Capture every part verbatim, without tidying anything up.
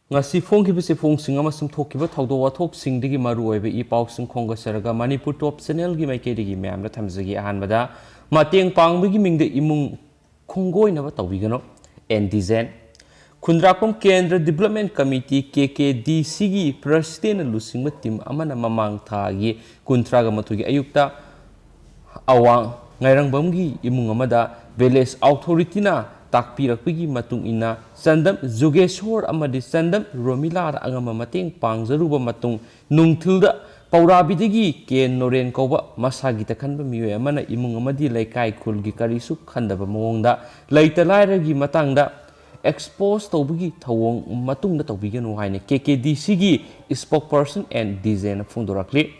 ꯉꯁꯤ ꯐꯣꯡꯈꯤꯕ ꯆꯦꯐꯣꯡꯁꯤꯡ ꯑꯃꯁꯨꯡ ꯊꯣꯛꯈꯤꯕ ꯊꯧꯗꯣꯛ ꯋꯥꯊꯣꯛꯁꯤꯡꯗꯒꯤ ꯃꯔꯨꯑꯣꯏꯕ ꯏ ꯄꯥꯎꯁꯤꯡ ꯈꯣꯝꯒꯠꯆꯔꯒ ꯃꯅꯤꯄꯨꯔ ꯇꯣꯞ ꯆꯦꯅꯦꯜꯒꯤ ꯃꯥꯏꯀꯩꯗꯒꯤ ꯃꯌꯥꯝꯗ ꯊꯝꯖꯒꯦ꯫ ꯑꯍꯥꯟꯕꯗ, ꯃꯇꯦꯡ ꯄꯥꯡꯕꯒꯤ ꯃꯤꯡꯗ ꯏꯃꯨꯡ ꯈꯣꯡꯒꯣꯏꯅꯕ ꯇꯧꯕꯤꯒꯅꯨ꯫ ꯑꯦꯟ ꯗꯤꯖꯦꯟ꯫ ꯈꯨꯟꯗ꯭ꯔꯥꯛꯄꯝ ꯀꯦꯟꯗ꯭ꯔ ꯗꯤꯕ꯭ꯂꯞꯃꯦꯟ ꯀꯃꯤꯇꯤ, ꯀꯦ ꯀꯦ ꯗꯤ ꯁꯤꯒꯤ ꯄ꯭ꯔꯁꯤꯗꯦꯟꯅ ꯂꯨꯆꯤꯡꯕ ꯇꯤꯝ ꯑꯃꯅ ꯃꯃꯥꯡ ꯊꯥꯒꯤ ꯀꯨꯟꯊ꯭ꯔꯥꯒ ꯃꯥꯊꯣꯏꯒꯤ ꯑꯌꯨꯛꯇ ꯑꯋꯥꯡ ꯉꯥꯏꯔꯪꯕꯝꯒꯤ ꯏꯃꯨꯡ ꯑꯃꯗ ꯚꯤꯂꯦꯖ ꯑꯣꯊꯣꯔꯤꯇꯤꯅ ꯇꯥꯛꯄꯤꯔꯛꯄꯒꯤ ꯃꯇꯨꯡ ꯏꯟꯅ ꯆꯟꯗꯝ ꯖꯨꯒꯦꯁꯣꯔ ꯑꯃꯗꯤ ꯆꯟꯗꯝ ꯔꯣꯃꯤꯂꯥꯗ ꯑꯉꯝꯕ ꯃꯇꯦꯡ ꯄꯥꯡꯖꯔꯨꯕ ꯃꯇꯨꯡ, ꯅꯨꯡꯊꯤꯜꯗ ꯄꯧꯔꯥꯕꯤꯗꯒꯤ ꯀꯦ ꯅꯣꯔꯦꯟ ꯀꯧꯕ ꯃꯁꯥꯒꯤ ꯇꯛꯈꯟꯕ ꯃꯤꯑꯣꯏ ꯑꯃꯅ ꯏꯃꯨꯡ ꯑꯃꯗꯤ ꯂꯩꯀꯥꯏ ꯈꯨꯜꯒꯤ ꯀꯔꯤꯁꯨ ꯈꯟꯗꯕ ꯃꯑꯣꯡꯗ ꯂꯩꯇ ꯂꯥꯏꯔꯒꯤ ꯃꯇꯥꯡꯗ ꯑꯦꯛꯁꯄꯣꯖ ꯇꯧꯕꯒꯤ ꯊꯧꯑꯣꯡ ꯃꯇꯨꯡꯗ ꯇꯧꯕꯤꯒꯅꯨ ꯍꯥꯏꯅ ꯀꯦ ꯀꯦ ꯗꯤ ꯁꯤꯒꯤ ꯏꯁꯄꯣꯛꯄꯔꯁꯟ ꯑꯦꯟ ꯗꯤꯖꯦꯟꯅ ꯐꯣꯡꯗꯣꯔꯛꯂꯤ꯫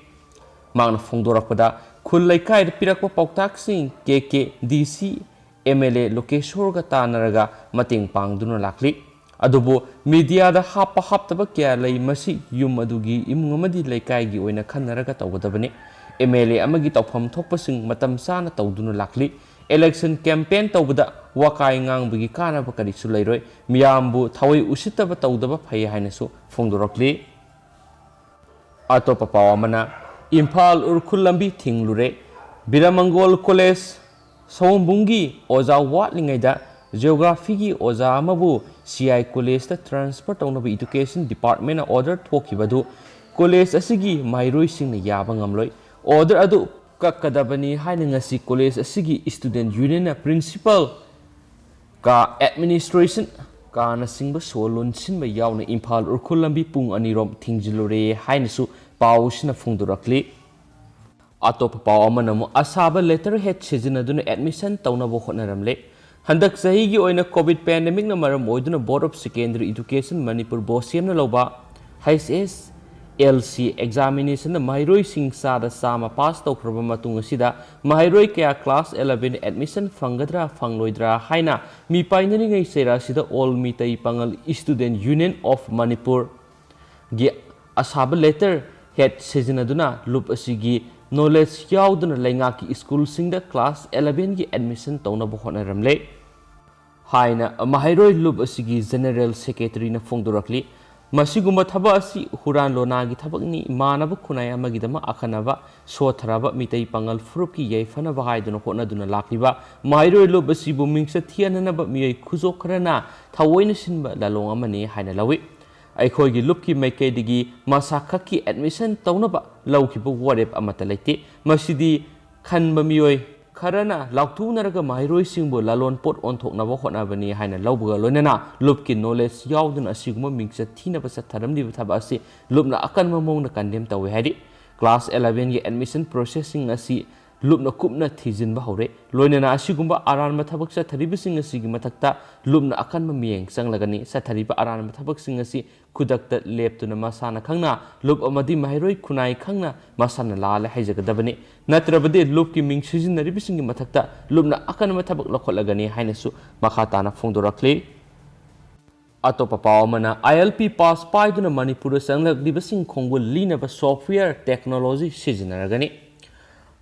ꯃꯍꯥꯛꯅ ꯐꯣꯡꯗꯣꯔꯛꯄꯗ, ꯈꯨꯜ ꯂꯩꯀꯥꯏꯗ ꯄꯤꯔꯛꯄ ꯄꯥꯎꯇꯥꯛꯁꯤꯡ ꯀꯦ ꯀꯦ ꯗꯤ ꯁꯤ ꯑꯦꯝ ꯑꯦꯜ ꯑꯦ ꯂꯣꯀꯦꯁꯣꯔꯒ ꯇꯥꯟꯅꯔꯒ ꯃꯇꯦꯡ ꯄꯥꯡꯗꯨꯅ ꯂꯥꯛꯂꯤ꯫ ꯑꯗꯨꯕꯨ ꯃꯤꯗꯤꯌꯥꯗ ꯍꯥꯞꯄ ꯍꯥꯞꯇꯕ ꯀꯌꯥ ꯂꯩ, ꯃꯁꯤ ꯌꯨꯝ ꯑꯗꯨꯒꯤ ꯏꯃꯨꯡ ꯑꯃꯗꯤ ꯂꯩꯀꯥꯏꯒꯤ ꯑꯣꯏꯅ ꯈꯟꯅꯔꯒ ꯇꯧꯒꯗꯕꯅꯤ꯫ ꯑꯦꯝ ꯑꯦꯜ ꯑꯦ ꯑꯃꯒꯤ ꯇꯧꯐꯝ ꯊꯣꯛꯄꯁꯤꯡ ꯃꯇꯝ ꯆꯥꯅ ꯇꯧꯗꯨꯅ ꯂꯥꯛꯂꯤ꯫ ꯏꯂꯦꯛꯁꯟ ꯀꯦꯝꯄꯦꯟ ꯇꯧꯕꯗ ꯋꯥꯀꯥꯏ ꯉꯥꯡꯕꯒꯤ ꯀꯥꯟꯅꯕ ꯀꯔꯤꯁꯨ ꯂꯩꯔꯣꯏ꯫ ꯃꯤꯌꯥꯝꯕꯨ ꯊꯑꯣꯏ ꯎꯁꯤꯠꯇꯕ ꯇꯧꯗꯕ ꯐꯩ ꯍꯥꯏꯅꯁꯨ ꯐꯣꯡꯗꯣꯔꯛꯂꯤ꯫ ꯑꯇꯣꯞꯄ ꯄꯥꯎ ꯑꯃꯅ, ꯏꯝꯐꯥꯜ ꯎꯔꯈꯨꯜ ꯂꯝꯕꯤ ꯊꯤꯡꯂꯨꯔꯦ꯫ ꯕꯤꯔꯃꯪꯒꯣꯜ ꯀꯣꯂꯦꯖ ꯁꯑꯣꯝꯕꯨꯡꯒꯤ ꯑꯣꯖꯥ ꯋꯥꯠꯂꯤꯉꯩꯗ ꯖꯤꯑꯣꯒ꯭ꯔꯥꯐꯤꯒꯤ ꯑꯣꯖꯥ ꯑꯃꯕꯨ ꯁꯤ ꯑꯥꯏ ꯀꯣꯂꯦꯖꯇ ꯇ꯭ꯔꯥꯟꯁꯐꯔ ꯇꯧꯅꯕ ꯏꯗꯨꯀꯦꯁꯟ ꯗꯤꯄꯥꯔꯠꯃꯦꯟꯅ ꯑꯣꯔꯗꯔ ꯊꯣꯛꯈꯤꯕ ꯑꯗꯨ ꯀꯣꯂꯦꯖ ꯑꯁꯤꯒꯤ ꯃꯍꯩꯔꯣꯏꯁꯤꯡꯅ ꯌꯥꯕ ꯉꯝꯂꯣꯏ꯫ ꯑꯣꯔꯗꯔ ꯑꯗꯨ ꯀꯛꯀꯗꯕꯅꯤ ꯍꯥꯏꯅ ꯉꯁꯤ ꯀꯣꯂꯦꯖ ꯑꯁꯤꯒꯤ ꯁ꯭ꯇꯨꯗꯦꯟꯠ ꯌꯨꯅꯤꯌꯟꯅ ꯄ꯭ꯔꯤꯟꯁꯤꯄꯥꯜ ꯀꯥ, ꯑꯦꯗꯃꯤꯅꯤꯁꯇ꯭ꯔꯦꯁꯟ ꯀꯥꯅꯆꯤꯡꯕ ꯁꯣ ꯂꯣꯟꯁꯤꯟꯕ ꯌꯥꯎꯅ ꯏꯝꯐꯥꯜ ꯎꯔꯈꯨꯜ ꯂꯝꯕꯤ ꯄꯨꯡ ꯑꯅꯤꯔꯣꯝ ꯊꯤꯡꯖꯤꯜꯂꯨꯔꯦ ꯍꯥꯏꯅꯁꯨ ꯄꯥꯎ ꯑꯁꯤꯅ ꯐꯣꯡꯗꯣꯔꯛꯂꯤ꯫ ꯑꯇꯣꯞꯄ ꯄꯥꯎ ꯑꯃꯅ ꯑꯃꯨꯛ ꯑꯁꯥꯕ ꯂꯦꯇꯔ ꯍꯦꯗ ꯁꯤꯖꯤꯟꯅꯗꯨꯅ ꯑꯦꯗꯃꯤꯁꯟ ꯇꯧꯅꯕ ꯍꯣꯠꯅꯔꯝꯂꯦ꯫ ꯍꯟꯗꯛ ꯆꯍꯤꯒꯤ ꯑꯣꯏꯅ ꯀꯣꯚꯤꯗ ꯄꯦꯟꯗꯦꯃꯤꯛꯅ ꯃꯔꯝ ꯑꯣꯏꯗꯨꯅ ꯕꯣꯔꯗ ꯑꯣꯐ ꯁꯦꯀꯦꯟꯗꯔꯤ ꯏꯗꯨꯀꯦꯁꯟ ꯃꯅꯤꯄꯨꯔ, ꯕꯣꯁꯦꯝꯅ ꯂꯧꯕ ꯍꯩꯆ ꯑꯦꯁ ꯑꯦꯜ ꯁꯤ ꯑꯦꯛꯖꯥꯃꯤꯅꯦꯁꯟꯗ ꯃꯍꯩꯔꯣꯏꯁꯤꯡ ꯆꯥꯗ ꯆꯥꯝꯃ ꯄꯥꯁ ꯇꯧꯈ꯭ꯔꯕ ꯃꯇꯨꯡ ꯑꯁꯤꯗ ꯃꯍꯩꯔꯣꯏ ꯀꯌꯥ ꯀ꯭ꯂꯥꯁ ꯑꯦꯂꯚꯦꯟ ꯑꯦꯗꯃꯤꯁꯟ ꯐꯪꯒꯗ꯭ꯔꯥ ꯐꯪꯂꯣꯏꯗ꯭ꯔꯥ ꯍꯥꯏꯅ ꯃꯤꯄꯥꯏꯅꯔꯤꯉꯩ ꯆꯩꯔꯥꯁꯤꯗ all Meetei Pangal student union of Manipur ꯒꯤ ꯑꯁꯥꯕ ꯂꯦꯇꯔ ꯍꯦꯗ ꯁꯤꯖꯤꯟꯅꯗꯨꯅ ꯂꯨꯞ ꯑꯁꯤꯒꯤ ꯅꯣꯂꯦꯖ ꯌꯥꯎꯗꯨꯅ ꯂꯩꯉꯥꯛꯀꯤ ꯁ꯭ꯀꯨꯜꯁꯤꯡꯗ ꯀ꯭ꯂꯥꯁ ꯑꯦꯂꯚꯦꯟꯒꯤ ꯑꯦꯗꯃꯤꯁꯟ ꯇꯧꯅꯕ ꯍꯣꯠꯅꯔꯝꯂꯦ꯫ ꯍꯥꯏꯅ ꯃꯍꯩꯔꯣꯏ ꯂꯨꯞ ꯑꯁꯤꯒꯤ ꯖꯦꯅꯦꯔꯦꯜ ꯁꯦꯀ꯭ꯔꯦꯇꯔꯤꯅ ꯐꯣꯡꯗꯣꯔꯛꯂꯤ꯫ ꯃꯁꯤꯒꯨꯝꯕ ꯊꯕꯛ ꯑꯁꯤ ꯍꯨꯔꯥꯟ ꯂꯣꯅꯥꯒꯤ ꯊꯕꯛꯅꯤ, ꯏꯃꯥꯟꯅꯕ ꯈꯨꯟꯅꯥꯏ ꯑꯃꯒꯤꯗꯃꯛ ꯑꯈꯟꯅꯕ ꯁꯣꯠꯊꯔꯕ ꯃꯤꯇꯩ ꯄꯥꯉꯜ ꯐꯨꯔꯨꯞꯀꯤ ꯌꯥꯏꯐꯅꯕ ꯍꯥꯏꯗꯨꯅ ꯍꯣꯠꯅꯗꯨꯅ ꯂꯥꯛꯂꯤꯕ ꯃꯍꯩꯔꯣꯏ ꯂꯨꯞ ꯑꯁꯤꯕꯨ ꯃꯤꯡꯆꯠ ꯊꯤꯍꯟꯅꯅꯕ ꯃꯤꯑꯣꯏ ꯈꯨꯖꯣꯛ ꯈꯔꯅ ꯊꯑꯣꯏꯅ ꯁꯤꯟꯕ ꯂꯥꯂꯣꯡ ꯑꯃꯅꯤ ꯍꯥꯏꯅ ꯂꯧꯏ꯫ ꯑꯩꯈꯣꯏꯒꯤ ꯂꯨꯞꯀꯤ ꯃꯥꯏꯀꯩꯗꯒꯤ ꯃꯁꯥ ꯈꯛꯀꯤ ꯑꯦꯗꯃꯤꯁꯟ ꯇꯧꯅꯕ ꯂꯧꯈꯤꯕ ꯋꯥꯔꯦꯞ ꯑꯃꯠꯇ ꯂꯩꯇꯦ꯫ ꯃꯁꯤꯗꯤ ꯈꯟꯕ ꯃꯤꯑꯣꯏ ꯈꯔꯅ ꯂꯥꯎꯊꯣꯛꯅꯔꯒ ꯃꯍꯩꯔꯣꯏꯁꯤꯡꯕꯨ ꯂꯂꯣꯟ ꯄꯣꯠ ꯑꯣꯟꯊꯣꯛꯅꯕ ꯍꯣꯠꯅꯕꯅꯤ ꯍꯥꯏꯅ ꯂꯧꯕꯒ ꯂꯣꯏꯅꯅ ꯂꯨꯞꯀꯤ ꯅꯣꯂꯦꯖ ꯌꯥꯎꯗꯨꯅ ꯑꯁꯤꯒꯨꯝꯕ ꯃꯤꯡꯆꯠ ꯊꯤꯅꯕ ꯆꯠꯊꯔꯝꯂꯤꯕ ꯊꯕꯛ ꯑꯁꯤ ꯂꯨꯞꯅ ꯑꯀꯟꯕ ꯃꯑꯣꯡꯗ ꯀꯟꯗꯦꯝ ꯇꯧꯏ ꯍꯥꯏꯔꯤ꯫ ꯀ꯭ꯂꯥꯁ elevenꯒꯤ ꯑꯦꯗꯃꯤꯁꯟ ꯄ꯭ꯔꯣꯁꯦꯁꯁꯤꯡ ꯑꯁꯤ ꯂꯨꯞꯅ ꯀꯨꯞꯅ ꯊꯤꯖꯤꯟꯕ ꯍꯧꯔꯦ꯫ ꯂꯣꯏꯅꯅ ꯑꯁꯤꯒꯨꯝꯕ ꯑꯔꯥꯟꯕ ꯊꯕꯛ ꯆꯠꯊꯔꯤꯕꯁꯤꯡ ꯑꯁꯤꯒꯤ ꯃꯊꯛꯇ ꯂꯨꯞꯅ ꯑꯀꯟꯕ ꯃꯤꯠꯌꯦꯡ ꯆꯪꯂꯒꯅꯤ꯫ ꯆꯠꯊꯔꯤꯕ ꯑꯔꯥꯟꯕ ꯊꯕꯛꯁꯤꯡ ꯑꯁꯤ ꯈꯨꯗꯛꯇ ꯂꯦꯞꯇꯨꯅ ꯃꯁꯥꯅ ꯈꯪꯅ ꯂꯨꯞ ꯑꯃꯗꯤ ꯃꯍꯩꯔꯣꯏ ꯈꯨꯟꯅꯥꯏ ꯈꯪꯅ ꯃꯁꯥꯅ ꯂꯥꯜꯂꯦ ꯍꯥꯏꯖꯒꯗꯕꯅꯤ꯫ ꯅꯠꯇ꯭ꯔꯕꯗꯤ ꯂꯨꯞꯀꯤ ꯃꯤꯡ ꯁꯤꯖꯤꯟꯅꯔꯤꯕꯁꯤꯡꯒꯤ ꯃꯊꯛꯇ ꯂꯨꯞꯅ ꯑꯀꯟꯕ ꯊꯕꯛ ꯂꯧꯈꯠꯂꯒꯅꯤ ꯍꯥꯏꯅꯁꯨ ꯃꯈꯥ ꯇꯥꯅ ꯐꯣꯡꯗꯣꯔꯛꯂꯤ꯫ ꯑꯇꯣꯞꯄ ꯄꯥꯎ ꯑꯃꯅ, ILP pass ꯄꯥꯏꯗꯨꯅ ꯃꯅꯤꯄꯨꯔꯗ ꯆꯪꯂꯛꯂꯤꯕꯁꯤꯡ ꯈꯣꯡꯒꯨꯜ ꯂꯤꯅꯕ software technology ꯁꯤꯖꯤꯟꯅꯔꯒꯅꯤ꯫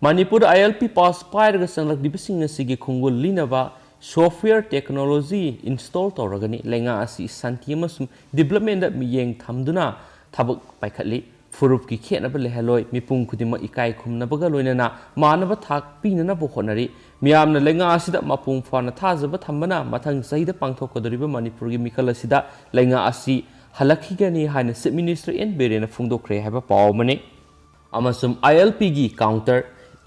ꯃꯅꯤꯄꯨꯔꯗ ILP pass ꯄꯥꯏꯔꯒ ꯆꯪꯂꯛꯂꯤꯕꯁꯤꯡ ꯑꯁꯤꯒꯤ ꯈꯣꯡꯒꯨꯜ ꯂꯤꯅꯕ software technology install ꯇꯧꯔꯒꯅꯤ꯫ ꯂꯩꯉꯥꯛ ꯑꯁꯤ ꯁꯥꯟꯇꯤ ꯑꯃꯁꯨꯡ developmentꯗ ꯃꯤꯠꯌꯦꯡ ꯊꯝꯗꯨꯅ ꯊꯕꯛ ꯄꯥꯏꯈꯠꯂꯤ꯫ ꯐꯨꯔꯨꯞꯀꯤ ꯈꯦꯠꯅꯕ ꯂꯩꯍꯜꯂꯣꯏ, ꯃꯤꯄꯨꯝ ꯈꯨꯗꯤꯡꯃꯛ ꯏꯀꯥꯏ ꯈꯨꯝꯅꯕꯒ ꯂꯣꯏꯅꯅ ꯃꯥꯟꯅꯕ ꯊꯥꯛ ꯄꯤꯅꯅꯕ ꯍꯣꯠꯅꯔꯤ꯫ ꯃꯤꯌꯥꯝꯅ ꯂꯩꯉꯥꯛ ꯑꯁꯤꯗ ꯃꯄꯨꯡ ꯐꯥꯅ ꯊꯥꯖꯕ ꯊꯝꯕꯅ ꯃꯊꯪ ꯆꯍꯤꯗ ꯄꯥꯡꯊꯣꯛꯀꯗꯧꯔꯤꯕ ꯃꯅꯤꯄꯨꯔꯒꯤ ꯃꯤꯈꯜ ꯑꯁꯤꯗ ꯂꯩꯉꯥꯛ ꯑꯁꯤ ꯍꯜꯂꯛꯈꯤꯒꯅꯤ ꯍꯥꯏꯅ Chief Minister ꯑꯦꯟ ꯕꯤꯔꯦꯟꯅ ꯐꯣꯡꯗꯣꯛꯈ꯭ꯔꯦ ꯍꯥꯏꯕ ꯄꯥꯎ ꯑꯃꯅꯤ꯫ ꯑꯃꯁꯨꯡ ILPꯒꯤ counter,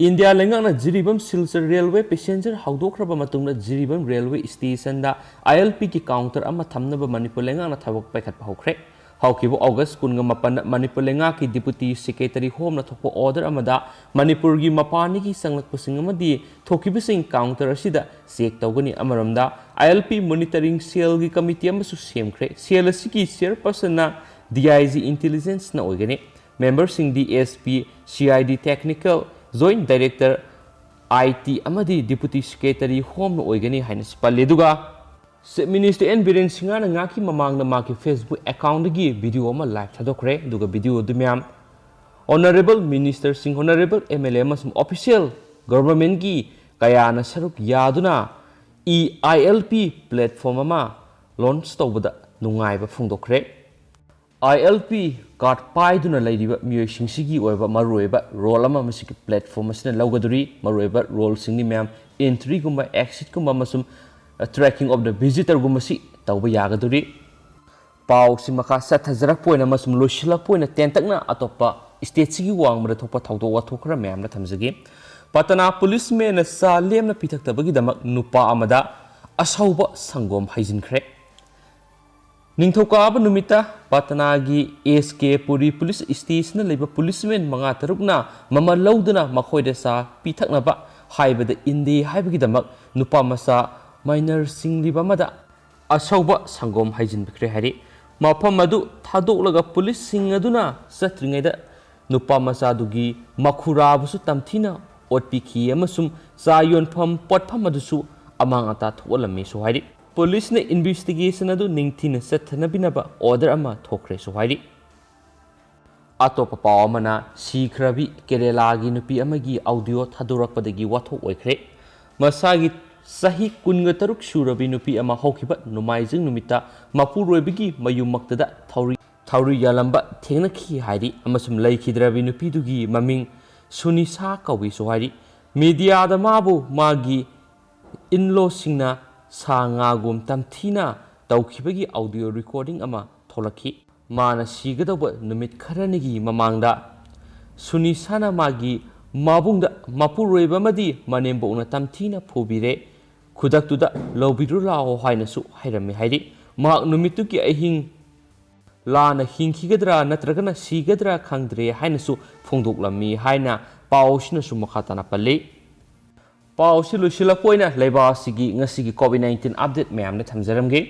ꯏꯟꯗꯤꯌꯥ ꯂꯩꯉꯥꯛꯅ ꯖꯤꯔꯤꯕꯥꯝ ꯁꯤꯜꯆꯔ railway passenger ꯍꯧꯗꯣꯛꯈ꯭ꯔꯕ ꯃꯇꯨꯡꯗ ꯖꯤꯔꯤꯕꯥꯝ railway stationꯗ ILPꯒꯤ counter ꯑꯃ ꯊꯝꯅꯕ ꯃꯅꯤꯄꯨꯔ ꯂꯩꯉꯥꯛꯅ ꯊꯕꯛ ꯄꯥꯏꯈꯠꯄ ꯍꯧꯈ꯭ꯔꯦ꯫ ꯍꯧꯈꯤꯕ ꯑꯣꯒꯁ ꯀꯨꯟꯒ ꯃꯥꯄꯟꯗ ꯃꯅꯤꯄꯨꯔ ꯂꯩꯉꯥꯛꯀꯤ Deputy Secretary Homeꯅ ꯊꯣꯛꯄ order ꯑꯃꯗ ꯃꯅꯤꯄꯨꯔꯒꯤ ꯃꯄꯥꯟꯗꯒꯤ ꯆꯪꯂꯛꯄꯁꯤꯡ ꯑꯃꯗꯤ ꯊꯣꯛꯈꯤꯕꯁꯤꯡ counter ꯑꯁꯤꯗ check ꯇꯧꯒꯅꯤ꯫ ꯑꯃꯔꯣꯝꯗ, ILP monitoring cellꯒꯤ committee ꯑꯃꯁꯨ ꯁꯦꯝꯈ꯭ꯔꯦ꯫ Cell ꯑꯁꯤꯒꯤ chairpersonꯅ DIG intelligenceꯅ ꯑꯣꯏꯒꯅꯤ꯫ Memberꯁꯤꯡꯗꯤ SP, CID technical, Joint Director, IT ꯑꯃꯗꯤ Deputy Secretary Homeꯅ ꯑꯣꯏꯒꯅꯤ ꯍꯥꯏꯅꯁꯨ ꯄꯜꯂꯤ꯫ ꯑꯗꯨꯒ Chief Minister ꯑꯦꯟ ꯕꯤꯔꯦꯟ ꯁꯤꯡꯍꯅ ꯉꯥꯏꯍꯥꯛꯀꯤ ꯃꯃꯥꯡꯗ ꯃꯍꯥꯛꯀꯤ Facebook accountꯗꯒꯤ video ꯑꯃ live ꯊꯥꯗꯣꯛꯈ꯭ꯔꯦ꯫ ꯑꯗꯨꯒ video ꯑꯗꯨ ꯃꯌꯥꯝ honourable ministerꯁꯤꯡ, honourable MLA ꯑꯃꯁꯨꯡ official governmentꯀꯤ ꯀꯌꯥꯅ ꯁꯔꯨꯛ ꯌꯥꯗꯨꯅ E I L P platform ꯑꯃ launch ꯇꯧꯕꯗ ꯅꯨꯡꯉꯥꯏꯕ ꯐꯣꯡꯗꯣꯛꯈ꯭ꯔꯦ꯫ I L P card ꯄꯥꯏꯗꯨꯅ ꯂꯩꯔꯤꯕ ꯃꯤꯑꯣꯏꯁꯤꯡꯁꯤꯒꯤ ꯑꯣꯏꯕ ꯃꯔꯨꯑꯣꯏꯕ role ꯑꯃ ꯃꯁꯤꯒꯤ platform ꯑꯁꯤꯅ ꯂꯧꯒꯗꯧꯔꯤ꯫ ꯃꯔꯨꯑꯣꯏꯕ roleꯁꯤꯡꯗꯤ ꯃꯌꯥꯝ entryꯒꯨꯝꯕ, exitꯀꯨꯝꯕ ꯑꯃꯁꯨꯡ tracking of the visitorꯒꯨꯝꯕꯁꯤ ꯇꯧꯕ ꯌꯥꯒꯗꯧꯔꯤ꯫ ꯄꯥꯎꯁꯤ ꯃꯈꯥ ꯆꯠꯊꯖꯔꯛꯄ ꯑꯣꯏꯅ ꯑꯃꯁꯨꯡ ꯂꯣꯏꯁꯤꯜꯂꯛꯄ ꯑꯣꯏꯅ ꯇꯦꯟꯇꯛꯅ ꯑꯇꯣꯞꯄ stateꯁꯤꯒꯤ ꯋꯥꯡꯃꯗ ꯊꯣꯛꯄ ꯊꯧꯗꯣꯛ ꯋꯥꯊꯣꯛ ꯈꯔ ꯃꯌꯥꯝꯅ ꯊꯝꯖꯒꯦ꯫ ꯄꯇꯅꯥ policemanꯅ ꯆꯥ ꯂꯦꯝꯅ ꯄꯤꯊꯛꯇꯕꯒꯤꯗꯃꯛ ꯅꯨꯄꯥ ꯑꯃꯗ ꯑꯁꯧꯕ ꯁꯪꯒꯣꯝ ꯍꯩꯖꯤꯟꯈ꯭ꯔꯦ꯫ ꯅꯤꯡꯊꯧꯀꯥꯕ ꯅꯨꯃꯤꯠꯇ ꯄꯇꯅꯥꯒꯤ S K Puri police stationꯗ ꯂꯩꯕ policeman ꯃꯉꯥ ꯇꯔꯨꯛꯅ ꯃꯃꯜ ꯂꯧꯗꯨꯅ ꯃꯈꯣꯏꯗ ꯆꯥ ꯄꯤꯊꯛꯅꯕ ꯍꯥꯏꯕꯗ ꯏꯟꯗꯦ ꯍꯥꯏꯕꯒꯤꯗꯃꯛ ꯅꯨꯄꯥ ꯃꯆꯥ minor ꯁꯤꯡꯂꯤꯕ ꯑꯃꯗ ꯑꯁꯧꯕ ꯁꯪꯒꯣꯝ ꯍꯩꯖꯤꯟꯕꯤꯈ꯭ꯔꯦ ꯍꯥꯏꯔꯤ꯫ ꯃꯐꯝ ꯑꯗꯨ ꯊꯥꯗꯣꯛꯂꯒ policeꯁꯤꯡ ꯑꯗꯨꯅ ꯆꯠꯇ꯭ꯔꯤꯉꯩꯗ ꯅꯨꯄꯥ ꯃꯆꯥꯗꯨꯒꯤ ꯃꯈꯨꯔꯥꯕꯨꯁꯨ ꯇꯝꯊꯤꯅ ꯑꯣꯠꯄꯤꯈꯤ ꯑꯃꯁꯨꯡ ꯆꯥ ꯌꯣꯟꯐꯝ ꯄꯣꯠꯐꯝ ꯑꯗꯨꯁꯨ ꯑꯃꯥꯡ ꯑꯇꯥ ꯊꯣꯛꯍꯜꯂꯝꯃꯤꯁꯨ ꯍꯥꯏꯔꯤ꯫ Policeꯅ investigation ꯑꯗꯨ ꯅꯤꯡꯊꯤꯅ ꯆꯠꯊꯅꯕꯤꯅꯕ order ꯑꯃ ꯊꯣꯛꯈ꯭ꯔꯦꯁꯨ ꯍꯥꯏꯔꯤ꯫ ꯑꯇꯣꯞꯄ ꯄꯥꯎ ꯑꯃꯅ, ꯁꯤꯈ꯭ꯔꯕꯤ ꯀꯦꯔꯦꯂꯥꯒꯤ ꯅꯨꯄꯤ ꯑꯃꯒꯤ audio ꯊꯥꯗꯣꯔꯛꯄꯗꯒꯤ ꯋꯥꯊꯣꯛ ꯑꯣꯏꯈ꯭ꯔꯦ꯫ ꯃꯁꯥꯒꯤ ꯆꯍꯤ ꯀꯨꯟꯒ ꯇꯔꯨꯛ ꯁꯨꯔꯕꯤ ꯅꯨꯄꯤ ꯑꯃ ꯍꯧꯈꯤꯕ ꯅꯣꯡꯃꯥꯏꯖꯤꯡ ꯅꯨꯃꯤꯠꯇ ꯃꯄꯨꯔꯣꯏꯕꯒꯤ ꯃꯌꯨꯝꯃꯛꯇꯗ ꯊꯧꯔꯤ, ꯊꯧꯔꯤ ꯌꯥꯜꯂꯝꯕ ꯊꯦꯡꯅꯈꯤ ꯍꯥꯏꯔꯤ ꯑꯃꯁꯨꯡ ꯂꯩꯈꯤꯗ꯭ꯔꯕꯤ ꯅꯨꯄꯤꯗꯨꯒꯤ ꯃꯃꯤꯡ ꯁꯨꯅꯤꯁꯥ ꯀꯧꯏꯁꯨ ꯍꯥꯏꯔꯤ꯫ Mediaꯗ ꯃꯥꯕꯨ ꯃꯥꯒꯤ in-lawꯁꯤꯡꯅ ꯁꯥ ꯉꯥꯒꯨꯝ ꯇꯝꯊꯤꯅ ꯇꯧꯈꯤꯕꯒꯤ audio recording ꯑꯃ ꯊꯣꯛꯂꯛꯈꯤ꯫ ꯃꯥꯅ ꯁꯤꯒꯗꯧꯕ ꯅꯨꯃꯤꯠ ꯈꯔꯅꯤꯒꯤ ꯃꯃꯥꯡꯗ ꯁꯨꯅꯤꯁꯥꯅ ꯃꯥꯒꯤ ꯃꯕꯨꯡꯗ ꯃꯄꯨꯔꯣꯏꯕ ꯑꯃꯗꯤ ꯃꯅꯦꯝꯕꯣꯛꯅ ꯇꯝꯊꯤꯅ ꯐꯨꯕꯤꯔꯦ, ꯈꯨꯗꯛꯇꯨꯗ ꯂꯧꯕꯤꯔꯨ ꯂꯥꯛꯑꯣ ꯍꯥꯏꯅꯁꯨ ꯍꯥꯏꯔꯝꯃꯤ ꯍꯥꯏꯔꯤ꯫ ꯃꯍꯥꯛ ꯅꯨꯃꯤꯠꯇꯨꯒꯤ ꯑꯍꯤꯡ ꯂꯥꯟꯅ ꯍꯤꯡꯈꯤꯒꯗ꯭ꯔꯥ ꯅꯠꯇ꯭ꯔꯒꯅ ꯁꯤꯒꯗ꯭ꯔꯥ ꯈꯪꯗ꯭ꯔꯦ ꯍꯥꯏꯅꯁꯨ ꯐꯣꯡꯗꯣꯛꯂꯝꯃꯤ ꯍꯥꯏꯅ ꯄꯥꯎ ꯑꯁꯤꯅꯁꯨ ꯃꯈꯥ ꯇꯥꯅ ꯄꯜꯂꯤ꯫ ꯄꯥꯎꯁꯤ ꯂꯣꯏꯁꯤꯜꯂꯛꯄ ꯑꯣꯏꯅ ꯂꯩꯕꯥꯛ ꯑꯁꯤꯒꯤ ꯉꯁꯤꯒꯤ COVID nineteen update ꯃꯌꯥꯝꯗ ꯊꯝꯖꯔꯝꯒꯦ꯫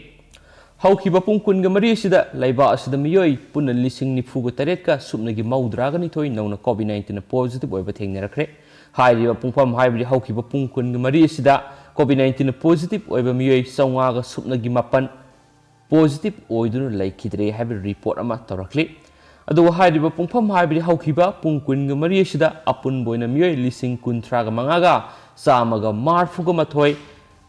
ꯍꯧꯈꯤꯕ ꯄꯨꯡ ꯀꯨꯟꯒ ꯃꯔꯤ ꯑꯁꯤꯗ ꯂꯩꯕꯥꯛ ꯑꯁꯤꯗ ꯃꯤꯑꯣꯏ ꯄꯨꯟꯅ ꯂꯤꯁꯤꯡ ꯅꯤꯐꯨꯒ ꯇꯔꯦꯠꯀ ꯁꯨꯞꯅꯒꯤ ꯃꯧꯗ꯭ꯔꯥꯒ ꯅꯤꯊꯣꯏ ꯅꯧꯅ COVID nineteen positive ꯑꯣꯏꯕ ꯊꯦꯡꯅꯔꯛꯈ꯭ꯔꯦ꯫ ꯍꯥꯏꯔꯤꯕ ꯄꯨꯡꯐꯝ ꯍꯥꯏꯕꯗꯤ ꯍꯧꯈꯤꯕ ꯄꯨꯡ ꯀꯨꯟꯒ ꯃꯔꯤ ꯑꯁꯤꯗ COVID nineteen positive ꯑꯣꯏꯕ ꯃꯤꯑꯣꯏ ꯆꯥꯝꯃꯉꯥꯒ ꯁꯨꯞꯅꯒꯤ ꯃꯥꯄꯟ positive ꯑꯣꯏꯗꯨꯅ ꯂꯩꯈꯤꯗ꯭ꯔꯦ ꯍꯥꯏꯕ report ꯑꯃ ꯇꯧꯔꯛꯂꯤ꯫ ꯑꯗꯨꯒ ꯍꯥꯏꯔꯤꯕ ꯄꯨꯡꯐꯝ ꯍꯥꯏꯕꯗꯤ ꯍꯧꯈꯤꯕ ꯄꯨꯡ ꯀꯨꯟꯒ ꯃꯔꯤ ꯑꯁꯤꯗ ꯑꯄꯨꯟꯕ ꯑꯣꯏꯅ ꯃꯤꯑꯣꯏ ꯂꯤꯁꯤꯡ ꯀꯨꯟꯊ꯭ꯔꯥꯒ ꯃꯉꯥꯒ ꯆꯥꯝꯃꯒ ꯃꯔꯤꯐꯨꯒ ꯃꯥꯊꯣꯏ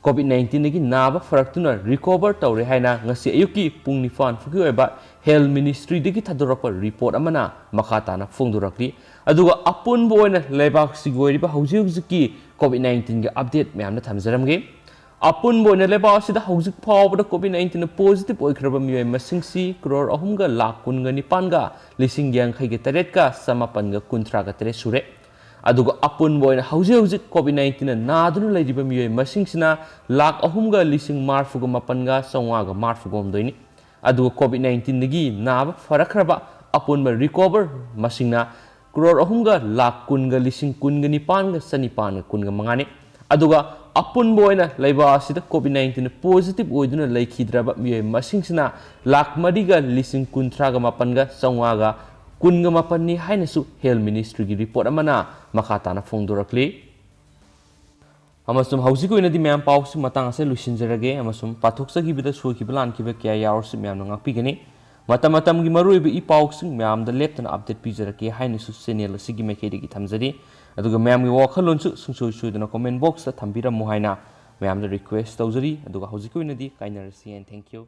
ꯀꯣꯚꯤꯗ ꯅꯥꯏꯟꯇꯤꯟꯗꯒꯤ ꯅꯥꯕ ꯐꯔꯛꯇꯨꯅ ꯔꯤꯀꯣꯚꯔ ꯇꯧꯔꯦ ꯍꯥꯏꯅ ꯉꯁꯤ ꯑꯌꯨꯛꯀꯤ ꯄꯨꯡ ꯅꯤꯄꯥꯟ ꯐꯥꯎꯒꯤ ꯑꯣꯏꯕ ꯍꯦꯜꯊ ꯃꯤꯅꯤꯁꯇ꯭ꯔꯤꯗꯒꯤ ꯊꯥꯗꯣꯔꯛꯄ ꯔꯤꯄꯣꯔꯠ ꯑꯃꯅ ꯃꯈꯥ ꯇꯥꯅ ꯐꯣꯡꯗꯣꯔꯛꯂꯤ꯫ ꯑꯗꯨꯒ ꯑꯄꯨꯟꯕ ꯑꯣꯏꯅ ꯂꯩꯕꯥꯛꯁꯤꯒꯤ ꯑꯣꯏꯔꯤꯕ ꯍꯧꯖꯤꯛ ꯍꯧꯖꯤꯛꯀꯤ ꯀꯣꯚꯤꯗ ꯅꯥꯏꯟꯇꯤꯟꯒꯤ ꯑꯞꯗꯦꯠ ꯃꯌꯥꯝꯗ ꯊꯝꯖꯔꯝꯒꯦ꯫ ꯑꯄꯨꯟꯕ ꯑꯣꯏꯅ ꯂꯩꯕꯥꯛ ꯑꯁꯤꯗ ꯍꯧꯖꯤꯛ ꯐꯥꯎꯕꯗ ꯀꯣꯚꯤꯗ ꯅꯥꯏꯟꯇꯤꯟꯅ ꯄꯣꯖꯤꯇꯤꯚ ꯑꯣꯏꯈ꯭ꯔꯕ ꯃꯤꯑꯣꯏ ꯃꯁꯤꯡꯁꯤ ꯀ꯭ꯔꯣꯔ ꯑꯍꯨꯝꯒ ꯂꯥꯈ ꯀꯨꯟꯒ ꯅꯤꯄꯥꯟꯒ ꯂꯤꯁꯤꯡ ꯌꯥꯡꯈꯩꯒ ꯇꯔꯦꯠꯀ ꯆꯃꯥꯄꯟꯒ ꯀꯨꯟꯊ꯭ꯔꯥꯒ ꯇꯔꯦꯠ ꯁꯨꯔꯦ꯫ ꯑꯗꯨꯒ ꯑꯄꯨꯟꯕ ꯑꯣꯏꯅ ꯍꯧꯖꯤꯛ ꯍꯧꯖꯤꯛ ꯀꯣꯚꯤꯗ ꯅꯥꯏꯟꯇꯤꯟꯅ ꯅꯥꯗꯨꯅ ꯂꯩꯔꯤꯕ ꯃꯤꯑꯣꯏ ꯃꯁꯤꯡꯁꯤꯅ ꯂꯥꯈ ꯑꯍꯨꯝꯒ ꯂꯤꯁꯤꯡ ꯃꯔꯤꯐꯨꯒ ꯃꯥꯄꯟꯒ ꯆꯥꯝꯃꯉꯥꯒ ꯃꯔꯤꯐꯨꯒ ꯍꯨꯝꯗꯣꯏꯅꯤ꯫ ꯑꯗꯨꯒ ꯀꯣꯚꯤꯗ ꯅꯥꯏꯟꯇꯤꯟꯗꯒꯤ ꯅꯥꯕ ꯐꯔꯛꯈ꯭ꯔꯕ ꯑꯄꯨꯟꯕ ꯔꯤꯀꯣꯚꯔ ꯃꯁꯤꯡꯅ ꯀ꯭ꯔꯣꯔ ꯑꯍꯨꯝꯒ ꯂꯥꯈ ꯀꯨꯟꯒ ꯂꯤꯁꯤꯡ ꯀꯨꯟꯒ ꯅꯤꯄꯥꯟꯒ ꯆꯅꯤꯄꯥꯟꯒ ꯀꯨꯟꯒ ꯃꯉꯥꯅꯤ꯫ ꯑꯗꯨꯒ ꯑꯄꯨꯟꯕ ꯑꯣꯏꯅ ꯂꯩꯕꯥꯛ ꯑꯁꯤꯗ ꯀꯣꯚꯤꯗ ꯅꯥꯏꯟꯇꯤꯟ ꯄꯣꯖꯤꯇꯤꯚ ꯑꯣꯏꯗꯨꯅ ꯂꯩꯈꯤꯗ꯭ꯔꯕ ꯃꯤꯑꯣꯏ ꯃꯁꯤꯡꯁꯤꯅ ꯂꯥꯈ ꯃꯔꯤꯒ ꯂꯤꯁꯤꯡ ꯀꯨꯟꯊ꯭ꯔꯥꯒ ꯃꯥꯄꯟꯒ ꯆꯥꯝꯃꯉꯥꯒ ꯀꯨꯟꯒ ꯃꯥꯄꯟꯅꯤ ꯍꯥꯏꯅꯁꯨ ꯍꯦꯜꯊ ꯃꯤꯅꯤꯁꯇ꯭ꯔꯤꯒꯤ ꯔꯤꯄꯣꯔꯠ ꯑꯃꯅ ꯃꯈꯥ ꯇꯥꯅ ꯐꯣꯡꯗꯣꯔꯛꯂꯤ꯫ ꯑꯃꯁꯨꯡ ꯍꯧꯖꯤꯛꯀꯤ ꯑꯣꯏꯅꯗꯤ ꯃꯌꯥꯝ ꯄꯥꯎꯁꯤ ꯃꯇꯥꯡ ꯑꯁꯤꯗ ꯂꯣꯏꯁꯤꯟꯖꯔꯒꯦ, ꯑꯃꯁꯨꯡ ꯄꯥꯊꯣꯛꯆꯈꯤꯕꯗ ꯁꯣꯏꯈꯤꯕ ꯂꯥꯟꯈꯤꯕ ꯀꯌꯥ ꯌꯥꯎꯔꯁꯨ ꯃꯌꯥꯝꯅ ꯉꯥꯛꯄꯤꯒꯅꯤ꯫ ꯃꯇꯝ ꯃꯇꯝꯒꯤ ꯃꯔꯨꯑꯣꯏꯕ ꯏ ꯄꯥꯎꯁꯤꯡ ꯃꯌꯥꯝꯗ ꯂꯦꯞꯇꯅ ꯑꯞꯗꯦꯠ ꯄꯤꯖꯔꯛꯀꯦ ꯍꯥꯏꯅꯁꯨ ꯆꯦꯅꯦꯜ ꯑꯁꯤꯒꯤ ꯃꯥꯏꯀꯩꯗꯒꯤ ꯊꯝꯖꯔꯤ꯫ ꯑꯗꯨꯒ ꯃꯌꯥꯝꯒꯤ ꯋꯥꯈꯜꯂꯣꯟꯁꯨ ꯁꯨꯡꯁꯣꯏ ꯁꯣꯏꯗꯅ ꯀꯣꯃꯦꯟ ꯕꯣꯛꯁꯇ ꯊꯝꯕꯤꯔꯝꯃꯨ ꯍꯥꯏꯅ ꯃꯌꯥꯝꯗ ꯔꯤꯀ꯭ꯋꯦꯁ ꯇꯧꯖꯔꯤ꯫ ꯑꯗꯨꯒ ꯍꯧꯖꯤꯛꯀꯤ ꯑꯣꯏꯅꯗꯤ ꯀꯥꯏꯅꯔꯁꯤ, and thank you꯫